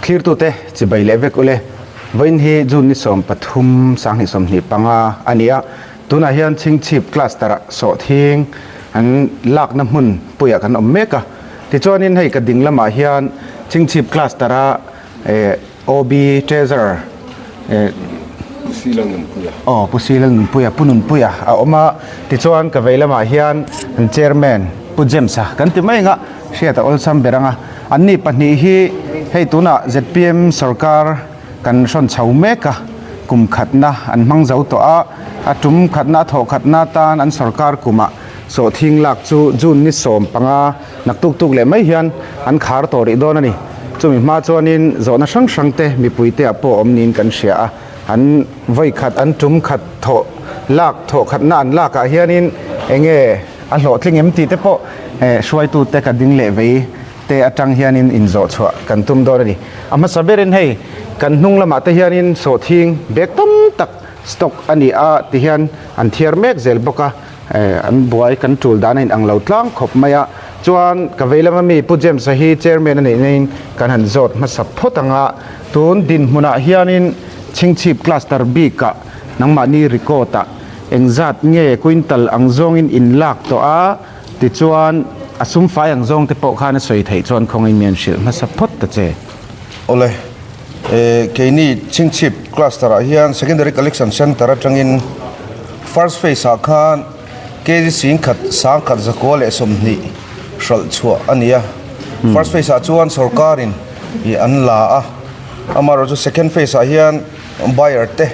Thlirtute chibai leh vek ule. Vawiin hi June ni 13 2025 a ni a, tunah hian Chhingchhip Cluster-ah sawhthing an lakna hmun puiah kan awm mek a. Tichuanin hei ka ding lamah hian Chhingchhip Cluster-a OB Treasurer Pu Sila Nunpuia. Aw, Pu Sila Nunpuia, Pu Nunpuia a awm a. Tichuan ka vei lamah hian an Chairman Pu James-a kan ti mai ang a, hriat a awlsam ber ang a. Anni pahnih hi hei tunah zpm sorkar kan hrawn chho mek a, kum khatna an hmang zo tawh a, a tum khatna a thawh khatna atan an sorkar kumah sawhthing lak chu June ni 15 Naktuk tuk leh mai hian an khar tawh rih dawn a ni. Chumi hma chuanin zawhna hrang hrang te mipui te ah pawh awm niin kan hria a, an vawi khat an tum khat thawh lak thawh khatna an lak ah hianin enge a hlawhtling em tih te pawh hruaitu te ka ding leh vei te atang hianin inzawh chhuah kan tum dawn a ni. A hmasa berin hei kan hnung lamah te hianin sawhthing bag tam tak stock a ni a ti hian an thiar mek zel bawk a. An buai kan tul dan a inang lo tlang khawp mai a, chuan ka vei lama mi Pu James-a hi chairman a nih naiin kan han zawt hmasa phawt ang a, tun dinhmunah hianin Chhingchhip Cluster bikah nangmahni record-ah engzat nge quintal ang zawngin in lak tawh a, tichuan a sum fai ang zawng te pawh khan a sawi theih chuan khawngin mi an hrilh hmasa phawt ta che. Awle, keini Chhingchhip Cluster-ah hian Secondary Collection Centre atangin First phase ah khan kg 10 120 hralh chhuah a ni a. First phase ah chuan sorkarin ih an la a, amaherawhchu second phase ah hian buyer te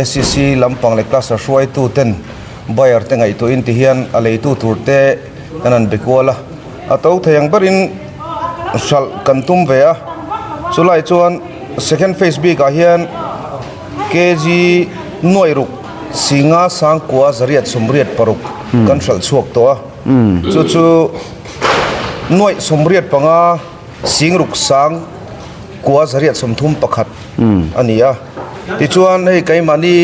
SCC lampang leh cluster hruaitu ten buyer te ngaihtuahin ti hian a leitu tur te kan han be kual a, a to thei ang berin hralh kan tum ve a, chulai chuan second phase bikah hian. Kg nuaih ruk 9 sangkua 886 kan hralh chhuak tawh a, chu chu nuaih 85 sing ruk sangkua 831 a ni a. Tichuan hei keimahni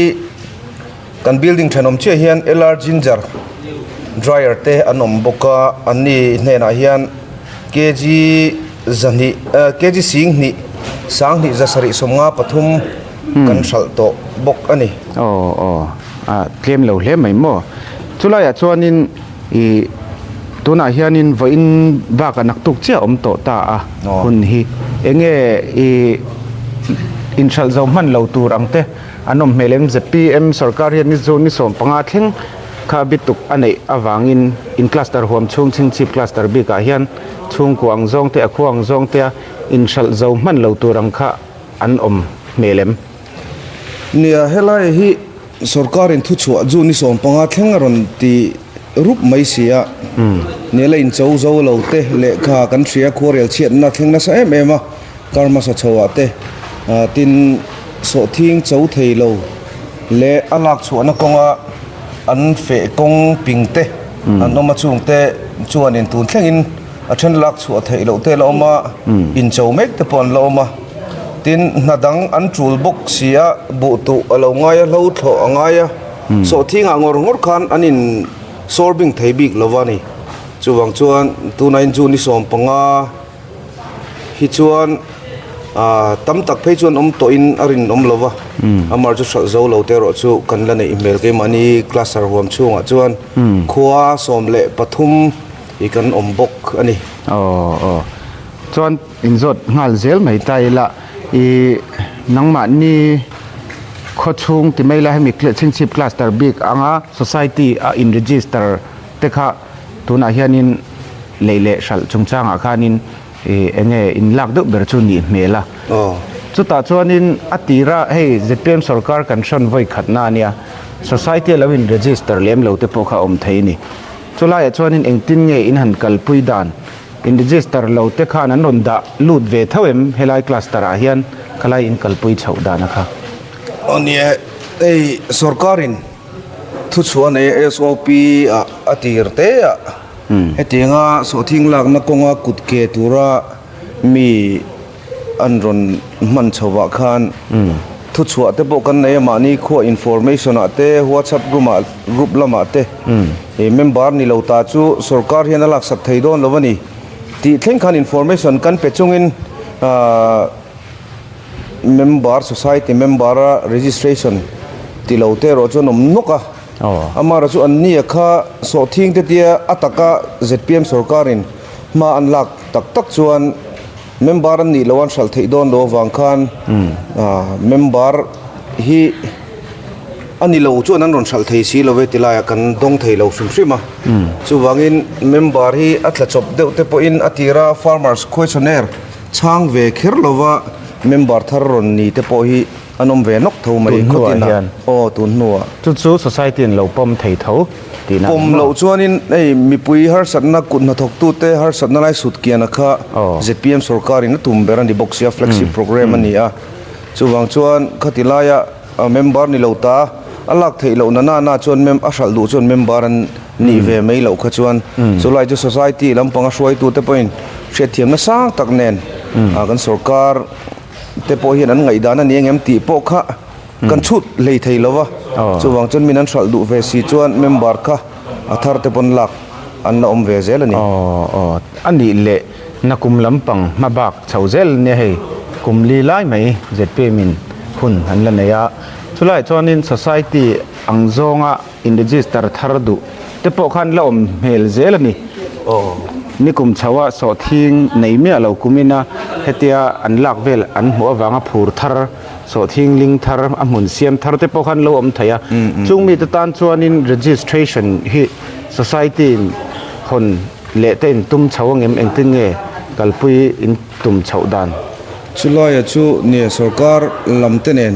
kan building thenawm chiah hian LR Ginger dryer te an awm bawk a, anni hnenah hian kg 200 kg 2 2,753 kan hralh tawh bawk a ni. Aw aw a tlem lo hle mai maw. Chulaiah chuanin ih tunah hianin vawiin bakah naktuk chiah a awm tawh ta a hun hi enge ih inhralh zo hman lo tur ang te an awm hmel em? Zpm sorkar hian ni chu ni 15 thleng kha bituk a neih avangin in cluster huam chhung chhingchhip cluster bikah hian chhungkua ang zawng te a khua ang zawng te a Inhralh zo hman lo tur ang kha an awm hmel em? Nia, helai hi sorkarin thuchhuah June ni 15 thleng a rawn ti rup mai si a. Nia, la incho zo lo te lehkha kan hria khuarel chhiatna thleng nasa em em a, kar hmasa chhoah te tin sawhthing cho thei lo leh a lak chhuahna kawnga an feh kawng ping te an awm a, chungte chuanin tun thlengin A then lak chhuah theih loh te la awm a, incho mek te pawh an la awm a. Tin, hna dang an tul bawk si a, buh tuh a lo ngai a, hlo thlawh a ngai a, sawhthingah ngawr ngawr khan an in sawr bing thei bik lo va ni. Chuvang chuan tuna in June ni 15 hi chuan tam tak phei chuan awm tawhin a rinawm lo va, amah chu hralh zo lo te erawh chu kan la neih hmel keimahni cluster huam chhungah chuan khua 13 I kan awm bawk a ni. Aw aw. Chuan inzawt nghal zel mai ta ila i nangmahni khawchhung ti mai la hemi Chhingchhip cluster bik anga society a in register te kha tunah hianin lei leh hralh chungchangah khanin i enge in lak deuh ber chu nih hmel a. Chutah chuanin a tira hei zpm sorkar kan hrawn vawi khatna a nia society a lo in register lem lo te pawh kha a awm thei a ni. Chulaiah chuanin engtin nge in han kalpui dan? In register lo te khan an rawn dah lut ve tho em helai cluster ah hian khalai in kalpui chhoh dan a kha? Aw ni e, hei sorkarin thuchhuah nei SOP ah a tir te a, hetianga sawhthing lakna kawnga kut ke tura mi an rawn hman chhovah khan thuchhuah te pawh kan nei a, mahni khua information ah te whatsapp group ah group lamah te ih member ni lo ta chu sorkar hian a laksak thei dawn lo a ni tih thleng khan information kan pe chungin Member, Society member a registration ti lo te erawh chuan awm nawk a. Amaherawh chu an nia kha sawhthing te tia a taka zpm sorkarin hma an lak tak tak chuan member an nih loh an hralh theih dawn lo avang khan member hi a ni lo chuan an rawn hralh thei si lo ve ti laiah kan dawng thei lo hrim hrim a. Chuvangin member hi a tla chawp deuh te pawhin a tira farmers questionnaire Chhang ve kher lova member thar rawn ni te pawh hi an awm ve nawk tho mai Tun hnuah khawtin a. hian. Aw tun hnuah. Chu chu society in lo pawm thei tho tihna Pawm ang maw? loh chuanin hei mipui harsatna kut hnathawktute harsatna lai sut kiana kha Aw. zpm sorkarin a tum ber a ni bawk sia flagship programme a ni a. Chuvang chuan khati laia A member ni lo ta, a lak theih loh na na na chuan mem a hralh duh chuan member an nih ve mai loh kha chuan chulai chu society lampanga hruaitute pawhin hriatthiamna sang tak nen kan sorkar te pawh hian an ngaihdan a ni ang em tih pawh kha kan chhut hlei thei lo va, chuvang chuan min an hralh duh ve si chuan member kha a thar te pawn lak an la awm ve zel a ni. Aw aw a nih leh Nakum lampang hmabak chho zel nia hei kum li lai mai zpm in hun an la nei a, chulaiah chuanin society ang zawnga in register thar duh te pawh khan la awm hmel zel a ni. Nikum chho a sawhthing nei miah lo kumin a hetia an lak vel an hmuh avanga phur thar sawhthing ling thar a hmun siam thar te pawh khan lo awm thei a, chung mite tan chuanin registration hi society in hawn Leh te in tum chho angem engtin nge kalpui in tum chhoh dan? Chulaia chu nia sorkar lam te nen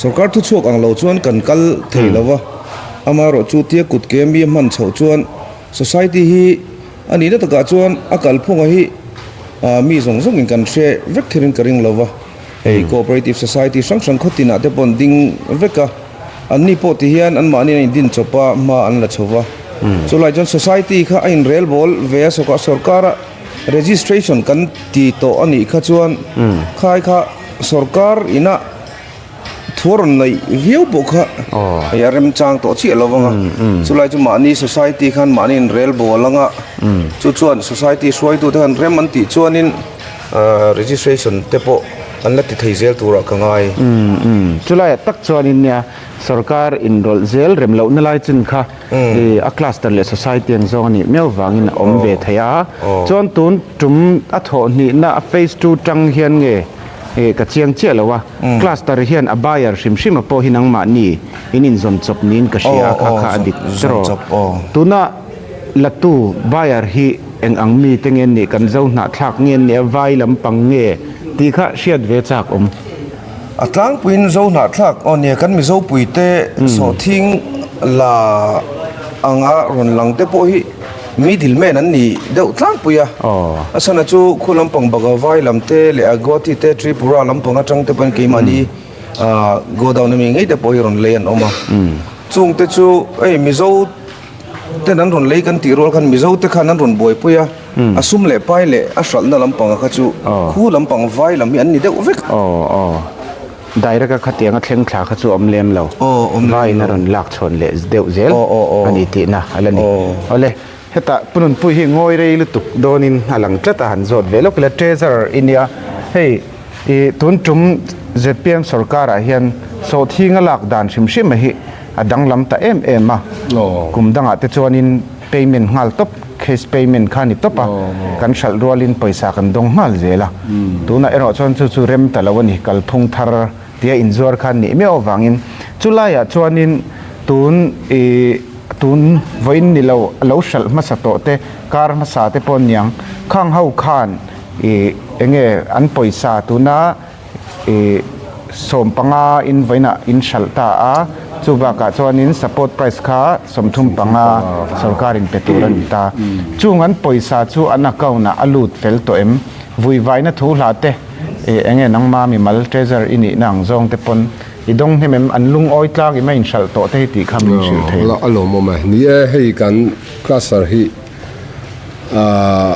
sorkar thuchhuak ang lo chuan kan kal thei lo va, amaherawh chu tia kut ke mi a hman chhoh chuan society hi a nihna takah chuan a kalphunga hi mi zawng zawngin kan hre vek kherin ka ring lo va, hei cooperative society hrang hrang khaw tinah te pawh an ding vek a. Anni pawh ti hian anmahni an indin chawp a, hma an la chho va. Chulai chuan society kha a inrel bawl ve a, sorkara registration kan ti tawh a nih kha chuan khai kha sorkar ina thu a rawn neih viau pawh kha hei a remchang tawh chiah lo vang a. Chulai chu mahni society khan mahni inrel bawl anga chu chuan society hruaitute khan rem an tih chuanin Registration te pawh an la ti thei zel turah ka ngai. Umm umm chulaiah tak chuanin nia sorkar inrawlh zel rem lohna lai chin kha i a cluster leh society ang zawng a nih miau vangin a awm ve thei a. Chuan tun tum a thawh hnihna a phase ii tang hian nge i ka chiang chiah lo a, cluster hian a buyer hrim hrim a pawh hi nangmahni in inzawn chawp niin ka hria a kha kha a dik tiraw. Tuna Latu, buyer, hi eng ang mi te nge nih kan zo hnahthlak nge nih a vai lampang nge tih kha hriat ve chak awm. A tlangpuiin zo hnahthlak aw nia kan Mizopui te sawhthing la anga rawn lang te pawh hi middle man an ni deuh tlangpui a. A chhan a chu khu lampang baka vai lam te leh a Guwahati te Tripura lampang atang te pawhin keimahni godown ami ngei te pawh hi rawn lei an awm a. Chung te chu hei Mizo Ten an rawn lei kan tih rual khan Mizo te khan an rawn buaipui a, a sum leh pai leh a hralhna lampang kha chu khu lampang vai lam hi an ni deuh vek. Aw aw direct a khatiang a thleng thla kha chu awm lem lo, vaiin a rawn lak chhawn leh deuh zel a ni tihna a la ni. Awle hetah Pu Nunpui hi ngawi rei lutuk dawnin a lang tlat a, han zawt ve lawk ila Treasurer i nia hei i tun tum zpm sorkarah hian sawhthing a lak dan hrim hrim a hi A danglam ta em em a, kum dangah te chuanin payment nghal tawp, cash payment kha a ni tawp a, kan hralh rualin pawisa kan dawng nghal zel a. Tunah erawh chuan chu chu rem ta lo a ni, kalphung thar tia inzuar kha a nih miau avangin chulaiah chuanin tun ih tun vawiin ni lo a lo hralh hmasa tawh te, kar hmasa te pawh niang, khang ho khan ih enge an pawisa tuna Ih 15 in vawiinah in hralh ta a, chu bakah chuanin support price kha 35 sorkarin pe tur a ni ta. Chung an pawisa chu an account ah a lut fel tawh em? Vui vaina thu hla te ih enge nangma mimal treasurer i nihna ang zawng te pawn i dawng hnem em? An lungawi tlang i main hralh tawh te hi tih kha min hrilh thei. A lawmawm e. Ni e, hei kan cluster hi ah.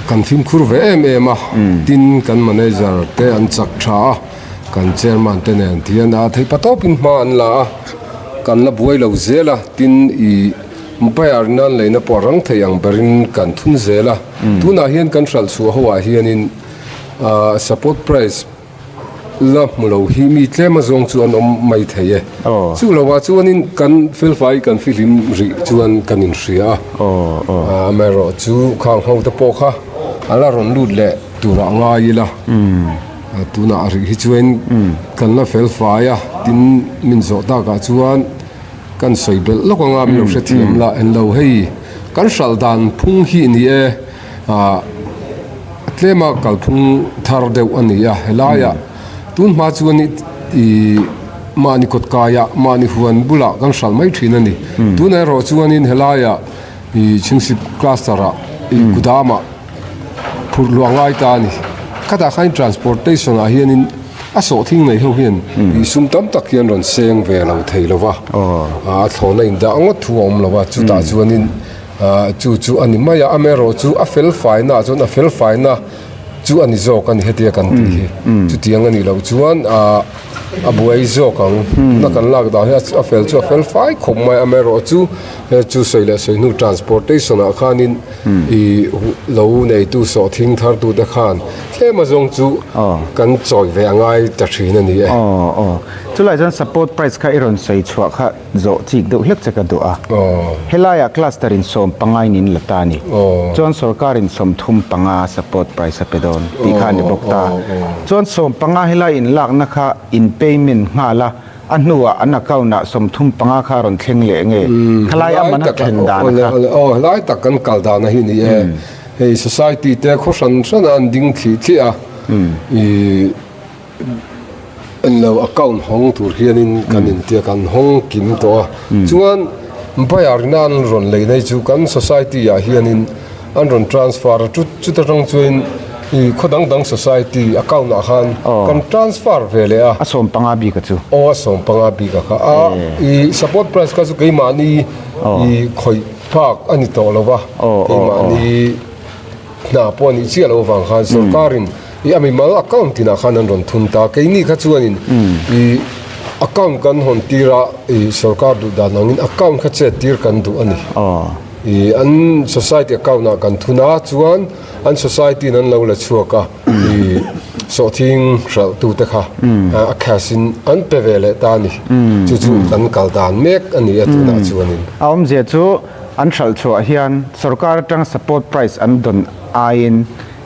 Kan fimkhur ve em em a, tin kan manager te an chak tha a, kan chairman te nen thian a theih patawpin hma an la a, kan la buai lo zel a, tin i umpire nan leina pawh a rang thei ang berin kan thun zel a, tunah hian kan hralh chhuah ho ah hianin. Support price la hmu lo hi mi tlem a zawng chu an awm mai thei e. Chu lovah chuanin kan felfai kan fihlim rih chuan kan inhria a. Amaherawh chu khang ho te pawh kha a la rawn lut leh turah ngai ila. Tunah rih hi chuan kan la felfai a, tin min zawh takah chuan kan sawi belh lawk anga min lo hrethiam la en lo hei kan hralh dan phung hi ni e. Ah tlema kalphung thar deuh a ni a helaiah tun hma chuan ih mahni kawt kaiah mahni huan bulah kan hralh mai thin a ni tunah erawh chuanin helaiah ih chhingchhip cluster ah ih kudamah phurh luah ngai ta a ni khatah khan transportation ah hianin a sawhthing nei ho hian ih sum tam tak hi an rawn seng ve lo thei lo va ah a thlawhna indah ngawt thu a awm lo va chutah chuanin. Chu chu a ni mai a, amaherawh chu a fel faina ah chuan a fel faina chu a ni zawk a ni hetia kan tih hi. Chutiang a nih loh chuan a buai zawk ang. Tuna kan lak dan hi a fel chu a fel fai khawp mai a, amaherawh chu chu sawi leh sawi hnu transportation ah khanin ih lo neitu sawhthing thartu te khan tlem azawng chu kan chawi ve a ngai ta thin a ni e. Chulai chuan support price kha i rawn sawi chhuah kha. Zawh chik deuh hlek che ka duh a. Helaiah cluster in 15 in la ta a ni. Chuan sorkar in 35 support price a pe dawn tih kha a ni bawk ta. Chuan 15 helai in lakna kha in payment nghal a, a hnuah an account ah 35 kha a rawn thleng leh nge? Khalai a man a thlen dan a kha. Aw helai tak kan kal dan a hi ni e. Hei society te khaw hran hran a an ding thlih thliah a. Ih. Englo account hawng tur hianin kan intia kan hawng kim tawh a, chuan buyer ina an rawn lei na hi chu kan society ah hianin an rawn transfer a, chuta tang chuanin ih khaw dang dang society account ah khan kan transfer ve leh a. A 15 bik a chu. Aw a 15 bik a kha a, ih support price kha chu keimahni ih khawih phak a ni tawh lo va, keimahni hna pawh a nih chiah loh avang khan sorkarin I a mimal account tinah khan an rawn thun ta. Keini kha chuanin i account kan hawn tir a, i sorkar duh dan angin account kha chet tir kan duh a ni. I an society account ah kan thun a, chuan an society in an lo la chhuak a, i sawhthing hralh tu te kha a cash in an pe ve leh ta a ni. Chu chu kan kal dan mek a ni a tunah chuanin. A awmzia chu an hralh chhuah hian sorkar atanga support price an dawn aiin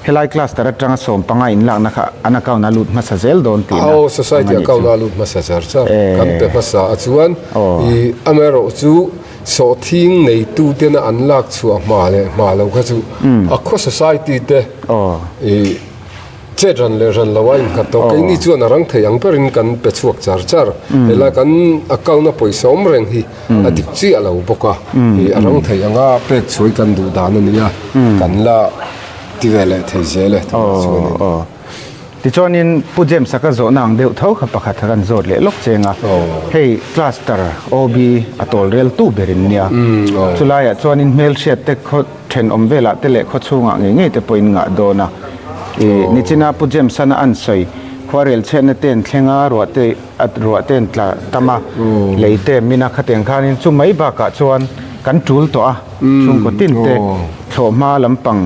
Helai cluster atanga 15 inlakna kha an account a lut hmasa zel dawn tihna Aw, society account a lut hmasa char char. Kan pe hmasa a chuan i amaherawh chu sawhthing neitu tena an lak chhuah hma leh hma lo kha chu a khaw society te i chet ran leh ran lo a innghat tawh. Keini chuan a rang thei ang berin kan pe chhuak char char. Helai kan account a pawisa awm reng hi a dik chiah lo bawk a, i a rang thei anga pek chhuai kan duh dan a nia, kan la Ti ve leh thei zel e tunah chuanin. Aw. Tichuanin Pu James-a ka zawhna ang deuh tho kha pakhat kha kan zawt leh lawk cheng a. Hei cluster OB a tawl rel tu berin nia. Chulaiah chuanin hmelhriat te khaw thenawm velah te leh khaw chhungah ngei ngei te pawhin ngah dawn a. Ih nichina Pu James-an a an sawi khuarel chhiatna te an thleng a, ruah te ruah te an tla tam a, lei te min a khatiang khanin chu mai bakah chuan kan tul tawh a. Chhungkaw tin te thlawhhma lampang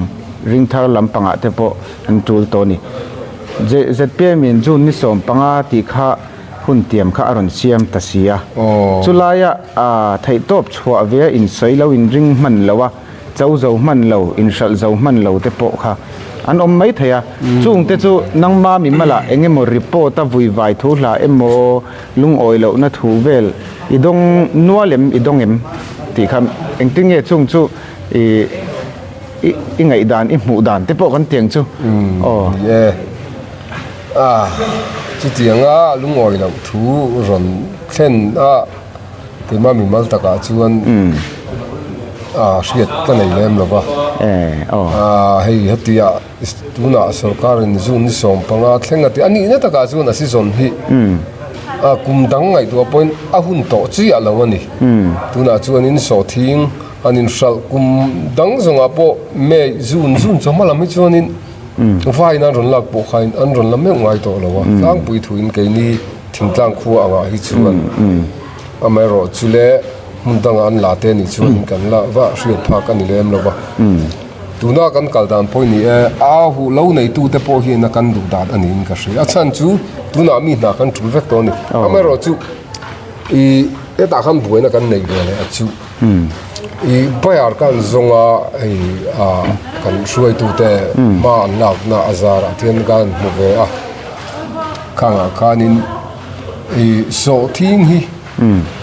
ringthar lampangah te pawh an tul tawh a ni. ZPM in June ni 15 tih kha hun tiam kha a rawn siam ta si a. Chulaia theihtawp chhuah ve a insawi lo inring hman lo a, cho zo hman lo, inhralh zo hman lo te pawh kha an awm mai thei a. Chungte chu nangma mimalah eng emaw report a vuivai thu hla emaw Lungawi lohna thu vel i dawng nual em, i dawng em tih kha engtin nge chung chu i i ngaihdan, i hmuh dan te pawh kan tiang chu aw. Ni e, a chutianga lungawi loh thu rawn thlen a keimah mimal takah chuan a hriat ka nei lem lo va. A hei hetia. Tunah sorkarin June ni 15 thleng a ti a nihna takah chuan a season hi a kum dang ngaihtuah pawhin a hun tawh chiah lo a ni. Tunah chuanin sawhthing an inhralh kum dang zawngah pawh May, June, June chawhma lam hi chuanin vaiin an rawn lak pawh khain an rawn la meuh ngai tawh lo a. Tlangpui thuin keini thingtlang khua angah hi chuan amaherawh chu le hmun dangah an la te anih chuanin kan la va hriat phak a ni lem lo va. Tuna kan kal dan pawh ni e, a huh lo neitute pawh hian a kan duh dan a niin ka hria. A chhan chu tunah mi hna kan tul vek tawh a ni. Amaherawhchu i hetah khan buaina kan neih ve leh a chu. I bayar kan zawnga hei a kan hruaitute hma an lakna a zarah hian kan hmu ve a. Khangah khanin i sawhthing hi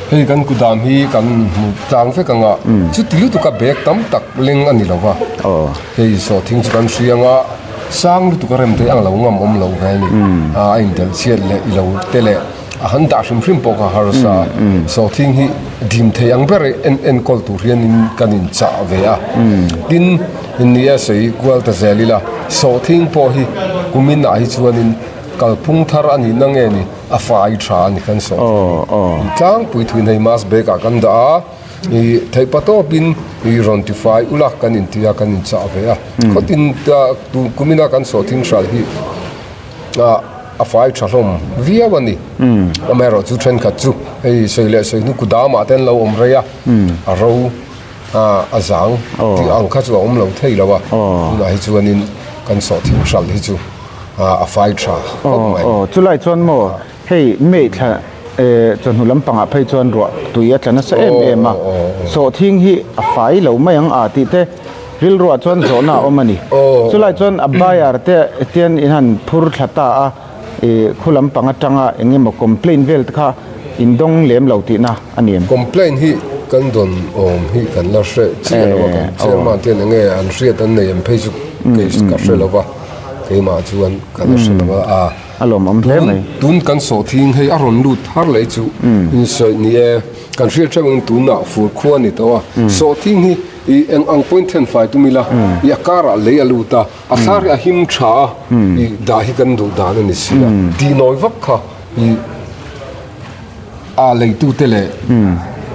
Hei kan kudam hi kan hmu tlang vek ang a, chuti lutuk a bag tam tak leng a ni lo va, hei sawhthing chu kan hria ang a, sang lutuk a rem thei ang lo ngam awm lo ve a ni, a indelh chhiat leh i lo te leh a han dah hrim hrim pawh kha harsa a, sawhthing hi dim thei ang ber en enkawl tur hianin kan inchah ve a, tin nia sawi kual ta zel ila sawhthing pawh hi kumin ah hi chuanin kalphung thar a nihna nge ni? A fai tha a ni kan sawi thei a ni. Tlangpui thuin hei mask bag ah kan dah a, ih theih pa tawpin ih rawn ti fai ula kan inti a kan inchah ve a. Khawtin tun kumina kan sawhthing hral hi ah a fai tha hlawm viau a ni. Amaherawh chu thenkhat chu hei sawi leh sawi hnu kudamah te an lo awm rei a, a ro a zang tih ang kha chu a awm lo thei lo a. Tunah hi chuanin kan sawhthing hral hi chu. a fai tha khawp mai. Aw chulai chuan maw hei May thla chawhnu lampangah phei chuan ruah tui a tla nasa em em a, sawhthing hi a fai lo mai ang a tih te rilruah chuan zawhna a awm a ni. Chulai chuan a buyer te tian in han phur thla ta a, khu lampang atanga eng emaw complaint vel te kha in dawng lem lo tihna a ni em? Complaint hi kan dawn awm hi kan la hre chiah lo a, kan chairman te hian eng nge an hriat an nei em phei chu kei ka hre lo va. Keimah chuan ka la hre lo a. A lawmawm hle mai. Tun kan sawhthing hei a rawn lut thar leh chu insawi ni e. Kan hriat hreuh ang tunah fur khua a ni tawh a. Sawhthing hi i eng ang pawhin then fai tum ila i a karah lei a lut a, a thlar hi a him tha a, i dah hi kan duh dan a ni si a. Tihnawi vak kha i A leitute leh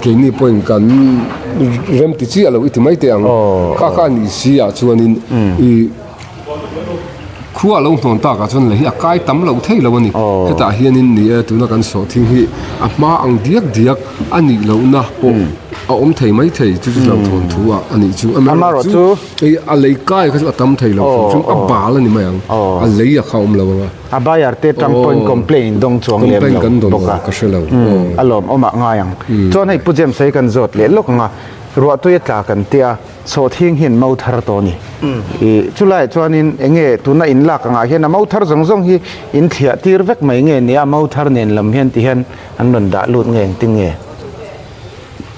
keini pawhin kan rem ti chiah lo i ti mai teh ang. Kha kha ni si ah chuanin i khua lo hnawn takah chuan lei hi a kai tam lo thei lo a ni. Hetah hianin ni e tuna kan sawhthing hi a hma ang diak diak a nih lohna pawh a awm thei mai thei chu chu hlauhthawn thu ah a nih chu. Amaherawhchu a lei kai kha chu a tam thei lo hrim hrim a bal a ni mai ang a lei a kha a awm lo ang a. A buyer te tang pawhin complaint in dawng chuang lem lo bawk a, a lawmawm ah ngai ang. Chuan hei Pu James hei kan zawt leh lawk ang a, ruahtui a tla kan tia, sawhthing hian mau thar tawh a ni. Ih chulaiah chuanin eng nge tuna in lak angah hian a mau thar zawng zawng hi in thliah tir vek mai nge nia, mau thar nen lam hian ti hian an rawn dah lut nge engtin nge?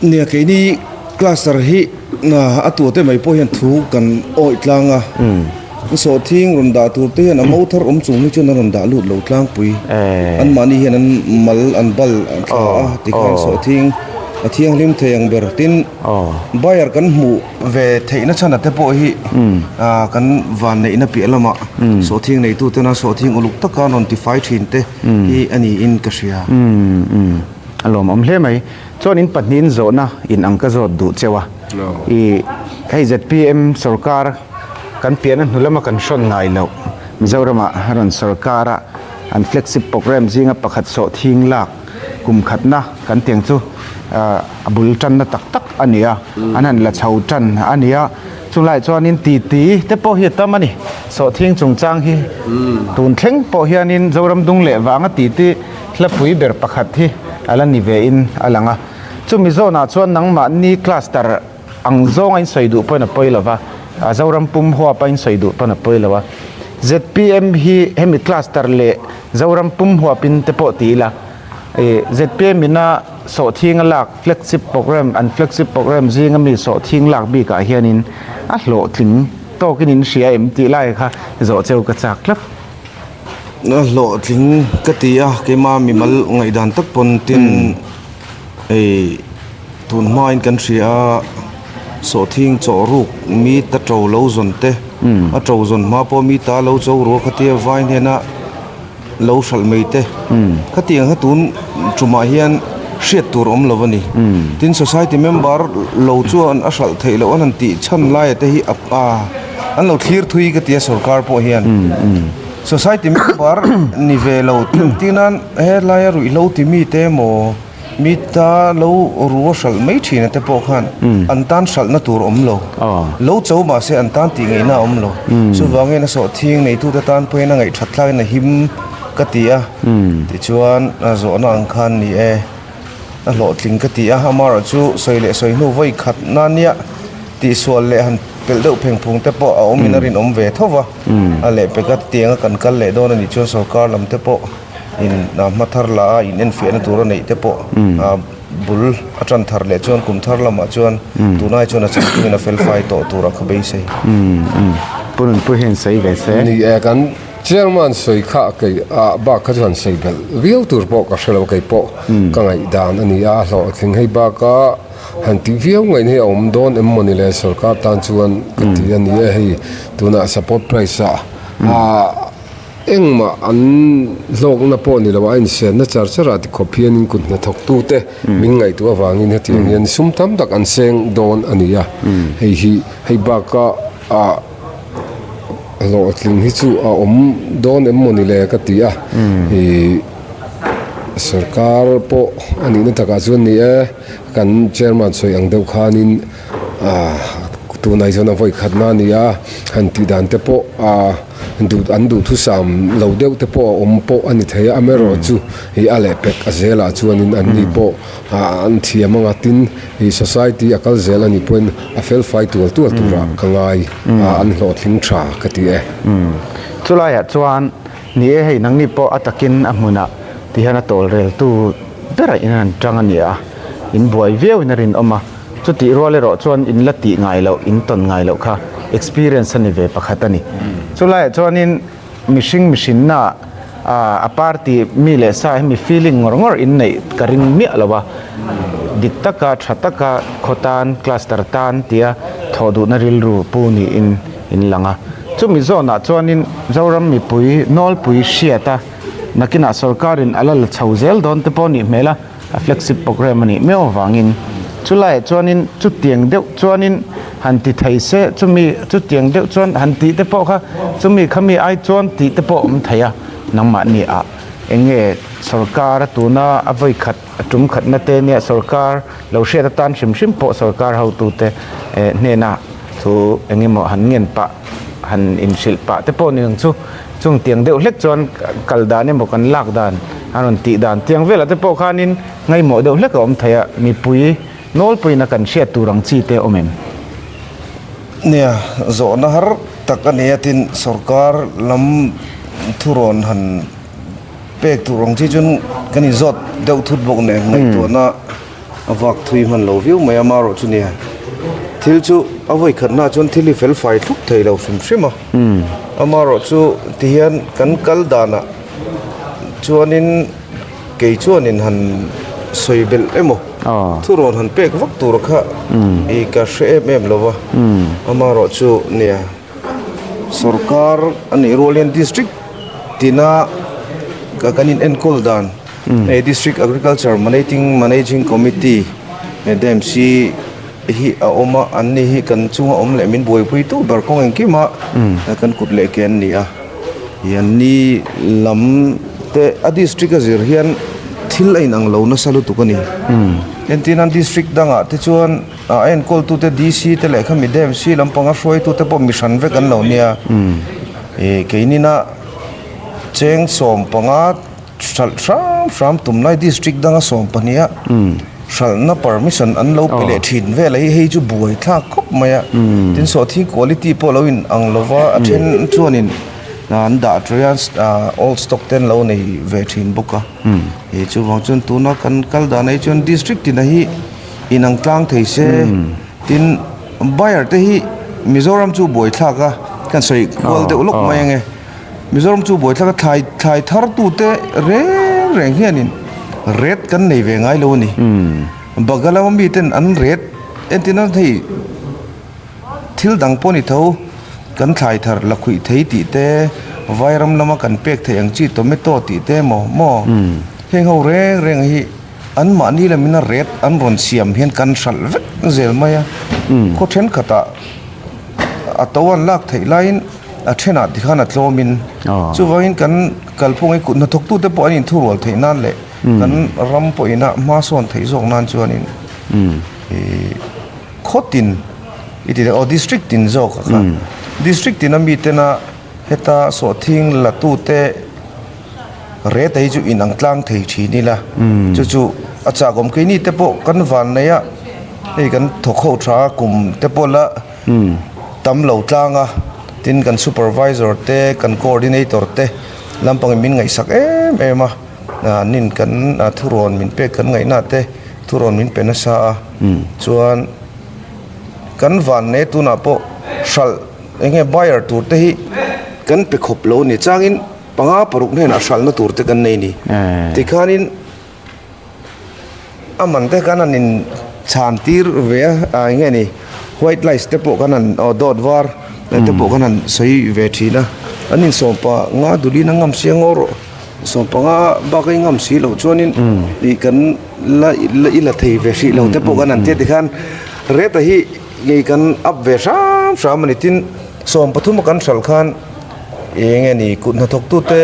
Nia keini cluster hi a tu te mai pawh hian thu kan awih tlang a, sawhthing rawn dah tur te hian a mo thar awm chung hi chuan an rawn dah lut lo tlangpui. Anmahni hian an mal an bal an thla a tikhan sawhthing a thianghlim thei ang ber. Tin, buyer kan hmuh ve theihna chhan a te pawh hi kan vanneihna piah lamah sawhthing neitu tena sawhthing uluk taka an rawn tifai thin te hi a niin ka hria. A lawmawm hle mai. Chuan in pahnihin zawhna in ang ka zawt duh cheu a. I hei zpm sorkar kan piahna hnu lama kan hrawn ngai loh Mizorama rawn sorkar a an flagship programme zinga pakhat sawhthing lak kum khatna kan tiang chu a bul tanna tak tak a ni a, an han la chho tan a ni a. Chulai chuanin titi te pawh hi a tam a ni. Sawhthing chungchang hi tun thleng pawh hianin Zoram dung leh vanga titi Hlapui ber pakhat hi a la ni ve in a lang a, chumi zawnah chuan nangmahni cluster ang zawnga in sawi duh pawhin a pawi lo va, a Zoram pum huapa in sawi duh pawn a pawi lo a. Zpm hi hemi cluster leh Zoram pum huapin te pawh ti ila, ih zpm ina sawhthing a lak flagship programme an flagship programme zinga mi sawhthing lak bikah hianin a hlawhtling tawkin in hria em tih lai kha zawh cheu ka chak tlat. A hlawhtling ka ti a, keima mimal ngaihdan tak pawn tin hei tun hmain kan hria a, sawhthing chaw ruk mi ta to lo zawn te, a to zawn hma pawh mi ta lo cho ruak khatia vai hnena lo hralh mai te, khatiang kha tun tumah hian hriat tur awm lo a ni. Tin society member lo chuan a hralh theih loh an han tih chhan laia te hi a. An lo thlir thui ka ti a sorkar pawh hian society member ni ve lo tir nan helaia ruihhlo ti mi te emaw Mi ta lo ru a hralh mai thin a te pawh khan an tan hralhna tur awm lo. Lo cho mahse an tan tih ngaihna a awm lo. Chuvangin a sawhthing neitute tan pawhin a ngaihthat thlakin a him ka ti a. Tichuan zawhna ang khan ni e, a hlawhtling ka ti a. Amaherawhchu sawi leh sawi hnu vawi khat na nia tihsual leh han pelh deuh pheng phung te pawh a awmin a rinawm ve tho va. A lehpeka tianga kan kal leh dawn a nih chuan sorkar lam te pawh. In hma thar la a in enfiahna tur a neih te pawh bul a tan thar leh chuan kum thar lamah chuan tunai chuan a changtlungin a fel fai tawh tur a kha beisei. Pu Nunpui hian sawi ve se. Ni e kan chairman sawi kha kei ah bak kha chu han sawi belh viau tur pawh ka hrelo kei pawh ka ngaihdan a ni a, a hlawhtling hei baka han tih viau ngaihna hi a awm dawn em mawni le sorkar tan chuan ka ti a ni e hei tunah support price ah ah Engmah an hlawkna pawh ni lo, a insenna char char ah tikhawp hianin kut hnathawktute min ngaihtuah avangin hetiang hian sum tam tak an seng dawn a ni a. Hei hi hei baka ah hlawhtling hi chu a awm dawn em mawni le ka ti a. Ih sorkar pawh a nihna takah chuan ni e, kan chairman sawi ang deuh khanin ah tunah hi chuan a vawi khatna a ni a, han tih dan te pawh ah. Duh an duhthusam lo deuh te pawh a awm pawh a ni thei a, amaherawh chu ih a lehpek a zelah chuanin an ni pawh an thiam anga tin ih society a kal zel a nih pawhin a fel fai tual tual turah ka ngai a, an hlawhtling tha ka ti e. Chulaiah chuan ni e hei nangni pawh a takin a hmunah ti hian a tawlreltu berah in an tang a ni a, in buai viauin a rinawm a. Chutih rual erawh chuan in la tih ngai loh, in tawn ngai loh kha experience a ni ve pakhat a ni. Chulaiah chuanin mihring mihrinna a party mi leh sa hi mi feeling ngawr ngawr in neih ka ring miah lo a. Dik taka, tha taka khaw tan, cluster tan tia thawh duhna rilru pu niin in lang a. Chumi zawnah chuanin Zoram mipui nawlpui hriat a, nakinah sorkarin a la la chho zel dawn te pawh a nih hmel a. A flagship program a nih miau avangin chulaiah chuanin chutiang deuh chuanin han ti thei se, chumi chutiang deuh chuan han tih te pawh kha chumi khami ai chuan tih te pawh awm thei a, nangmahni ah eng nge sorkar a tuna a vawi khat a tum khatna te nia sorkar lo hriat atan hrim hrim pawh sorkar hotute eh hnena thu eng emaw han ngen pah han inhrilh pah te pawh ni ang chu. Chung tiang deuh hlek chuan kal dan emaw kan lak dan a rawn tih dan tiang velah te pawh khanin ngaimawh deuh hlek a awm thei a, mipui nawlpuiin a kan hriat tur ang chi te awm em? Nia, zawhna har tak a ni a, tin sorkar lam thurawn han pek tur ang chi chuan kan inzawt deuh thut bawk nen ngaihtuahna A vak thui hman lo viau mai a, marawh chu nia thil chu a vawi khatna chuan thil hi fel fai thlup thei lo hrim hrim a, amarawh chu tihian kan kal danah chuanin kei chuanin han sawi belh emaw thurawn han pek vak tur kha ih ka hre em em lo va, amarawh chu nia sorkar a nih rual hian district tina kan inenkawl dan. Hei District Agriculture Manating Managing Committee DAMC hi a awm a, an ni hi kan chunga awm leh min buaipui tu ber kawng engkim a kan kut leh ke an ni a, ih an ni lam te a district a zir hian thil a inang lo nasa lutuk a ni. Entirnan district dangah te chuan a enkawl tute DC te leh khami DAMC lampanga hruaitute pawh mi hran vek an lo nia, ih keinina cheng 15 Hralh hram hram tum lai district danga 12 a hralhna permission an lo pe leh thin vel a hi hei chu buai thlak khawp mai a tin sawhthing quality pawh lo in ang lova a then chuanin an dah tawih a old stock te an lo nei ve thin bawk a ih chuvang chuan tuna kan kal dan ah hi chuan district tina hi inang tlang thei se tin buyer te hi Mizoram chu buai thlak a kan sawi kual deuh lawk mai ange. Mizoram chu buaithlak a thlai thlai thar tute reng reng hianin ret kan nei ve ngai lo a ni. Baga lama miten an ret entir nan hei thil dang pawh a ni tho kan thlai thar la khuih thei tih te vairam lama kan pek theih ang chi tomato tih te emaw maw heng ho reng reng hi an mahni lamin a ret an rawn siam hian kan hralh vek zel mai a khaw thenkhatah a to an lak theih laiin. A thenah tikhan a tlawmin chuvangin kan kalphung hi kut hnathawktute pawh an inthurual theih nan leh. Kan ram pawhin a hma sawn theih zawk nan chuanin ih khaw tin i ti aw district tin zawk a kha district tin a mi tena heta sawhthing la tute reta hi chu inang tlang thei thin ila chu chu a chak awm keini te pawh kan van nei a hei kan thawk ho tha a kum te pawh la tam lo tlang a tin kan supervisor te kan coordinator te lampangin min ngaihsak em em a. Nin kan thurawn min pek kan ngaihna te thurawn min pe nasa a, chuan kan vanne tunah pawh hralh eng nge buyer tur te hi kan pe khawp lo a ni. Changin panga paruk hnenah hralhna tur te kan nei a ni. Tikhanin A man te kan han in chhan tir ve a, ah eng nge ni white lies te pawh kan han aw dawt var te pawh kan han sawi ve thin a, an in sawm pa nga dulin a ngam sia ngaw rawh sawm panga bak a i ngam si loh chuanin ih kan la i la thei ve hrih lo te pawh kan han tia tikhan rate a hi ngei kan up ve hram hram a ni tin 13 a kan hralh khan. Eng nge ni, kut hnathawktute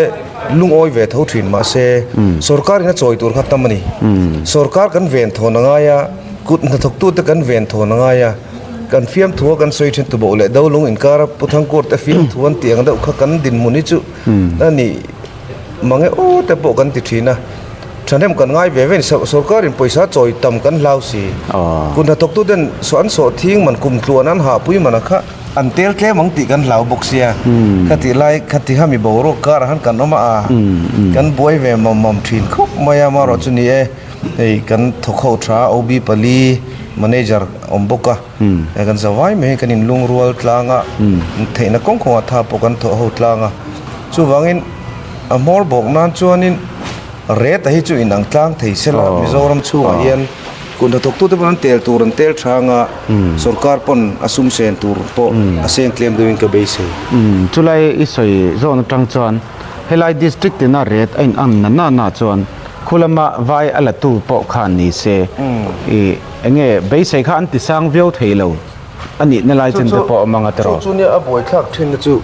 lungawi ve tho thin mahse sorkarin a chawi tur kha tam a ni. Sorkar kan ven thawn a ngai a, kut hnathawktute kan ven thawn a ngai a, kan fiamthua kan sawi thin tuboh leh dolung inkara Pu Thangkuarte fiamthu an tih ang deuh kha kan dinhmun hi chu a ni mange aw te pawh kan ti thin a. Thahnem kan ngai ve ve a ni, sorkarin pawisa chawi tam kan hlau si. Kut hnathawktuten an sawhthing man kum tluan an hahpui man a kha. An tel tlem ang tih kan hlau bawk sia, khatih lai khatih kha mi boruak karah khan kan awm a, kan buai ve mam mam thin khawp mai a, amaherawh chu ni e, hei kan thawk ho tha OB pali manager awm bawk a, hei kan zavai mai hi kan inlungrual tlang a, theihna kawng kawngah tha pawh kan thawh ho tlang a, chuvangin a hmawr bawk nan chuanin rate hi chu inang tlang thei sela Mizoram chhungah hian. Kut hnathawktute pawn an tel tur an tel hrang a, sorkar pawn a sum sen tur pawh a seng tlem deuhin ka beisei. Chulai i sawi zawn atang chuan helai district tina rate a in ang na na na chuan khulama vai a la tu pawh khan ni se i enge beisei kha an ti sang viau thei lo a nih na lai chen te pawh a awm ang a tiraw. Chu chu nia a buaithlak thin na chu